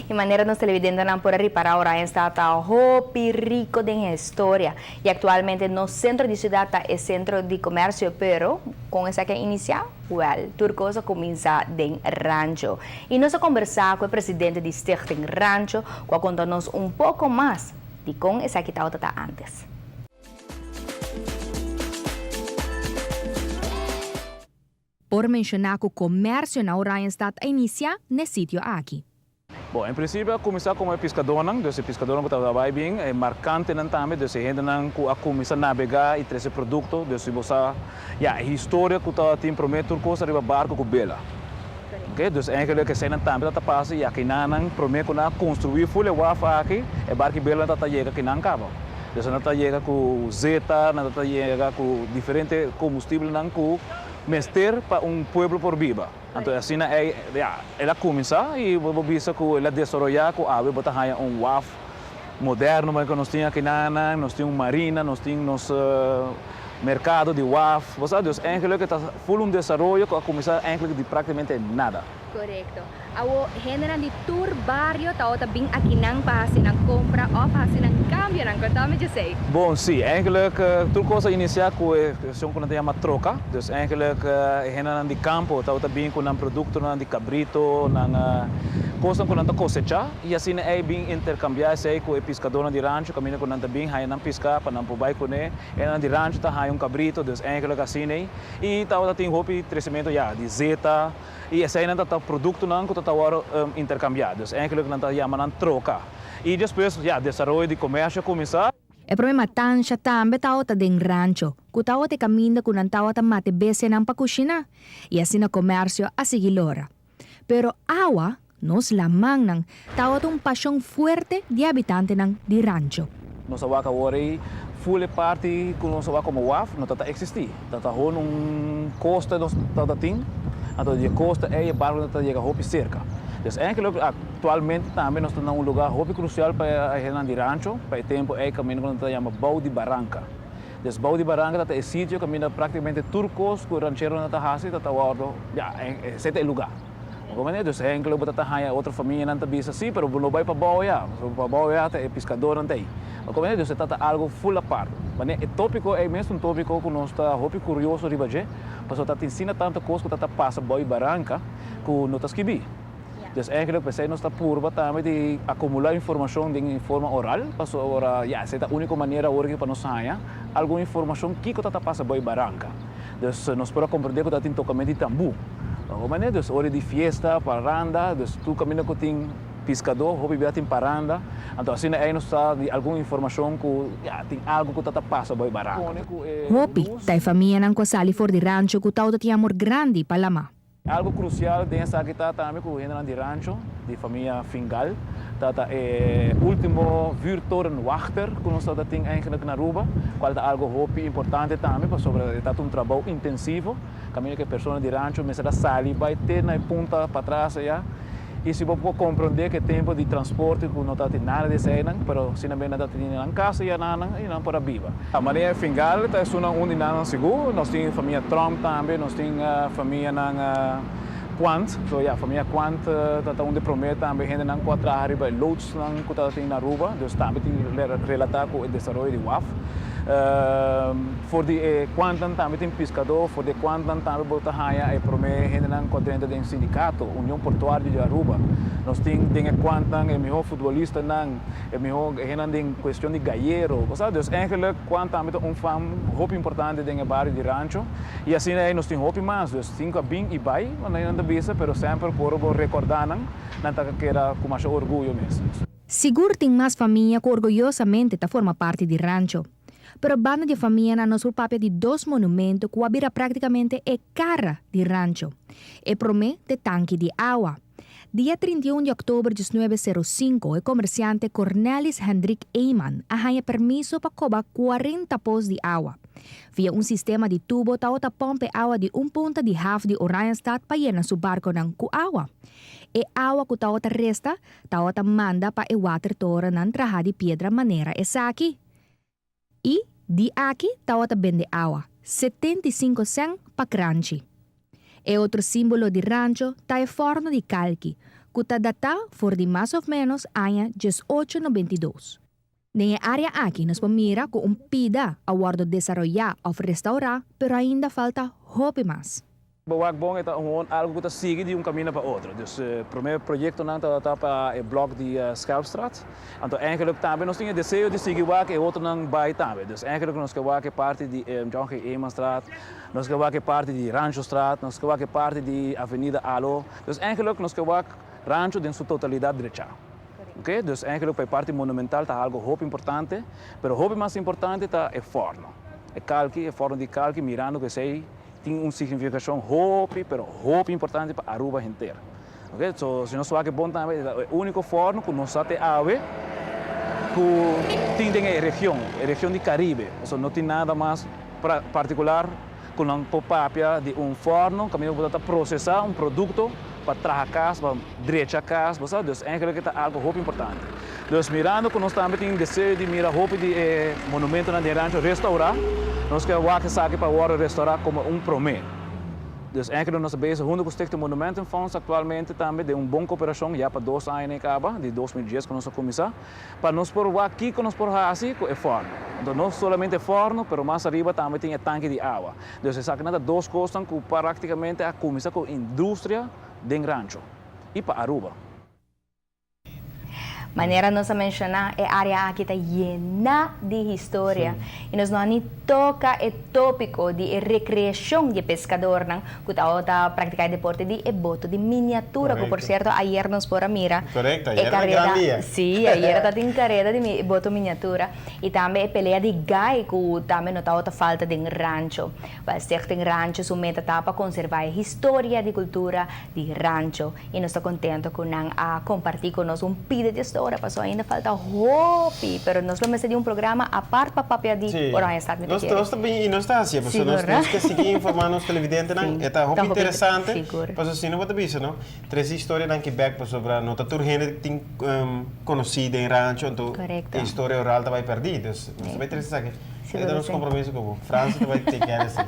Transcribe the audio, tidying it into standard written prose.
E manera nos televidentenan por a ripara Oranjestad ta hopi rico den historia y actualmente nos centro di ciudad ta e centro di comercio pero con esaki a inicia? Wel, tur cos a cuminsa den Rancho y nos a combersa cu e presidente di Stichting Rancho cu a conta nos un poco mas di con esaki tawata ta antes. Por menshoná ku komersio na Oranjestad a inisiá n'e sitio aki. Bon, en prinsipio a kuminsá komo e piskadónan, dus e piskadónan ku tabata bai bin, e markantenan tambe, dus e hendenan ku a kuminsá nabegá i trese produkto, dus si bo sa, ya, e historia ku tabatin promé tur kos ariba barku ku bela. Oke, dus eigenlik eseinan tambe tabata pasa i akinanan promé ku nan a konstruí ful e waf aki, e barku i belanan tabata yega akinan kaba. Dus nan tabata yega ku zeta, nan tabata yega ku diferente kombustibelnan ku Mester pa un pueblo por biba. Anto asina ei, ya, el a kuminsá i bo por bisa ku el a desaroyá ku awe bo ta haña un waf moderno manera ku nos tin aki nan, nos tin un marina, nos tin nos merkado di waf, bo sa. Dus eigenlijk e ta ful un desaroyo ku a kuminsá eigenlijk di praktikamente nada. Korekto. Awo hendenan di tur bario tabata bin akinan pa hasi nan kompra òf hasi nan kambionan. Konta mi djesei. Bon, sí. Eigenlijk tur kos a inisiá ku e cuestion ku nan ta yama troka. Dus eigenlijk e hendenan di kampo tabata bin ku nan produktonan di kabrito, nan kosnan ku nan ta kosechá i asina ei bin interkambiá esei ku e piskadónan di rancho kaminda ku nan ta bin haña nan piská pa nan por bai kuné. Hendenan di rancho ta haña un kabrito, dus eigenlijk asina ei. I tabata tin hopi tresimentu ya di zeta. I eseinan ta ta produktonan ku ta ta wòrdu interkambiá. Dus eigenlijk nan ta yama nan troka. I despues, ya, desaroyo di komersio a kuminsá. E prome matansha tambe tawata den rancho, ku tawata e kaminda ku nan tawata mata e bestianan pa kushiná, i asina komersio a sigui lora. Pero awa, nos lamannan, tawata un pashon fuerte di e habitantenan di rancho. Nos a wak awor ei ful e parti ku nos a wak komo waf no ta ta eksistí. Ta ta hon un kosta nos ta ta tin, anto di e kosta ei e barkunan ta yega hopi serka. Dus enkele aktualmente tambe nos ta na un lugá hopi krusial pa e hendenan di rancho, pa e tempu ei kaminda ku nan ta yama Bou di Baranka. Dus Bou di Baranka ta ta e sitio kaminda praktikamente tur kos ku e rancheronan ta hasi ta ta wòrdu, ya, esei ta e lugá. Bo mane dus enkele bo ta ta haña otro famianan ta bisa si pero bo no bai pa bou ya pasobra pa bou ya ta e piskadornan ta ei. Bo mane dus e ta ta algo full apart. Mane e topiko ei mes ta un topiko ku nos ta hopi kurioso riba dje pasobra ta tin asina tantu kos ku ta ta pasa bou e baranka ku no ta skibí. Dus enkele p'esei nos ta purba tambe di akumulá informashon den forma oral pasobra ya esei ta úniko manera awor aki pa nos haña algun informashon kiko ta ta pasa bou e baranka. Dus nos por a komprendé ku ta tin tokamentu di tambú. Bo manera dus ora di fiesta, paranda, dus tur kaminda ku tin piskadó hopi bia tin paranda. Anto asina ei nos ta di algun informashon ku ya tin algu ku ta ta pasa bo e baraka. Hopi ta e famianan ku a sali for di rancho ku tawata tin amor grandi pa lama. Algu krusial den esaki ta tambe ku hendenan di rancho, di famia Fingal, ta ta e ultimo vuurtorenwachter ku nos ta tin eigenlijk na Aruba, kual ta algu hopi importante tambe pasobra e ta ta un trabou intensivo. Kaminda ku e persona di rancho mester a sali bai te na e punta patras ayá. I si bo por komprondé ku e tempu di transporte ku no tabatin nada di eseinan, pero asina mes nan tabatin nan kas ayá nan i nan por a biba. Maria Fingal ta esunnan un di nan sigur. Nos tin famia Tromp tambe, nos tin famianan Quant. So ya, famia Quant ta ta un di promé tambe hendenan ku a traha riba e loodsnan ku tabatin na Aruba. Dus tambe tin relatá ku e desaroyo di waf. For di e kuantan tambe tin piskadó, for di e kuantan tambe bo ta haña e promé hendenan ku a drenta den sindikato, Union Portuario di Aruba. Nos tin den e kuantan e mihó futbolistanan, e mihó hendenan den kuestion di gayero. Bo sa, dus eigenlik kuan tambe ta un fam hopi importante den e bario di Rancho. I asina ei nos tin hopi mas. Dus tin ku a bin i bai, manera nan ta bisa, pero semper por bo rekordá nan, nan ta keda ku masha orguyo mes. Sigur tin mas famia ku orguyosamente ta forma parti di Rancho. Pero banda di e famianan nos por papia di dos monumento ku a bira práktikamente e kara di Rancho. E promé t'e tanki di awa. Dia 31 di òktober diesnuebe sero sinku e komersiante Cornelis Hendrik Eman a haña permiso pa koba kuarenta pos di awa. Via un sistema di tubo tabata pòmp e awa di un punta di haf di Oranjestad pa yena su barkonan ku awa. E awa ku tabata resta Tabata manda pa e watertorennan traha di piedra manera esaki. I di aki tabata bende awa, 75 sèn pa kranchi. E otro símbolo di rancho ta e fòrno di kalki, ku ta datá for di mas òf ménos aña 1892. Den e área aki nos por mira ku un pida a wòrdu desaroyá òf restourá, pero ainda falta hopi mas. Bo wak bon e ta gewoon algo ku ta sigui di un kaminda pa otro. Dus e promé proyektonan tabata pa e blòk di Schelpstraat. Anto eigenlijk tambe nos tin e deseo di sigui wak e otronan bai tambe. Dus eigenlijk nos ke wak e parti di John G. Emanstraat, nos ke wak e parti di Ranchostraat, nos ke wak e parti di Avenida Alo. Dus eigenlijk nos ke wak Rancho den su totalidat drechá. Oké, dus eigenlijk pa e parti monumental ta algo hopi importante, pero hopi mas importante ta e fòrno. E kalki, e fòrno di kalki mirando ku esei tin un signifikashon hopi, pero hopi importante pa Aruba henter. Oké, so si nos wak e bon tambe e ta e úniko fòrno ku nos sa te awe ku tin den e region, e region di Karibe. Pasobra no tin nada mas partikular ku nan por papia di un fòrno kaminda ku bo ta prosesá un produkto pa traha kas, pa drecha kas, bo sa. Dus eigenlijk e ta algu hopi importante. Dus mirando ku nos tambe tin deseo di mira hopi di e monumentonan den Rancho restourá, nos ke wak esaki pa wòrdu restourá komo un promé. Dus eigenlijk nos ta bezig hunto ku Stichting Monumentenfonds aktualmente tambe den un bon koperashon ya pa 2 aña e kaba, di 2010 ku nos a kuminsá, pa nos por wak kiko nos por hasi ku e fòrno. Anto no solamente e fòrno, pero mas ariba tambe tin e tanki di awa. Dus esakinan ta dos kosnan ku praktikamente a kuminsá ku industria den Rancho i pa Aruba. Manera nos a menshoná, e área aki ta yená di historia i nos no a ni toka e tópiko di e rekreashon di e peskadornan ku tabata praktiká e deporte di e boto di miniatura, ku por sierto ayer nos por a mira e kareda, sí, ayer tabatin kareda di boto miniatura i tambe e pelea di gai ku tambe no tabata falta den Rancho. Wèl, Stichting Rancho su meta ta pa konservá e historia di kultura di Rancho. I nos ta contento cu nan a comparti cu nos un pida di historia pasobra ainda falta hopi, pero nos lo mester di un programa apart pa papia di Oranjestad mi ta kere. Nos ta bin i nos ta hacié pasobra nos nos ke sigui informa nos televidentenan, e ta hopi interesante pasobra si no bo ta bisa no trese historianan ki bek pasobra no ta tur hende tin conoci den rancho anto e historia oral ta bai perdi, dus nos ta bai trese esaki, e ta nos compromiso cu bo, Franci ta bai take care esei.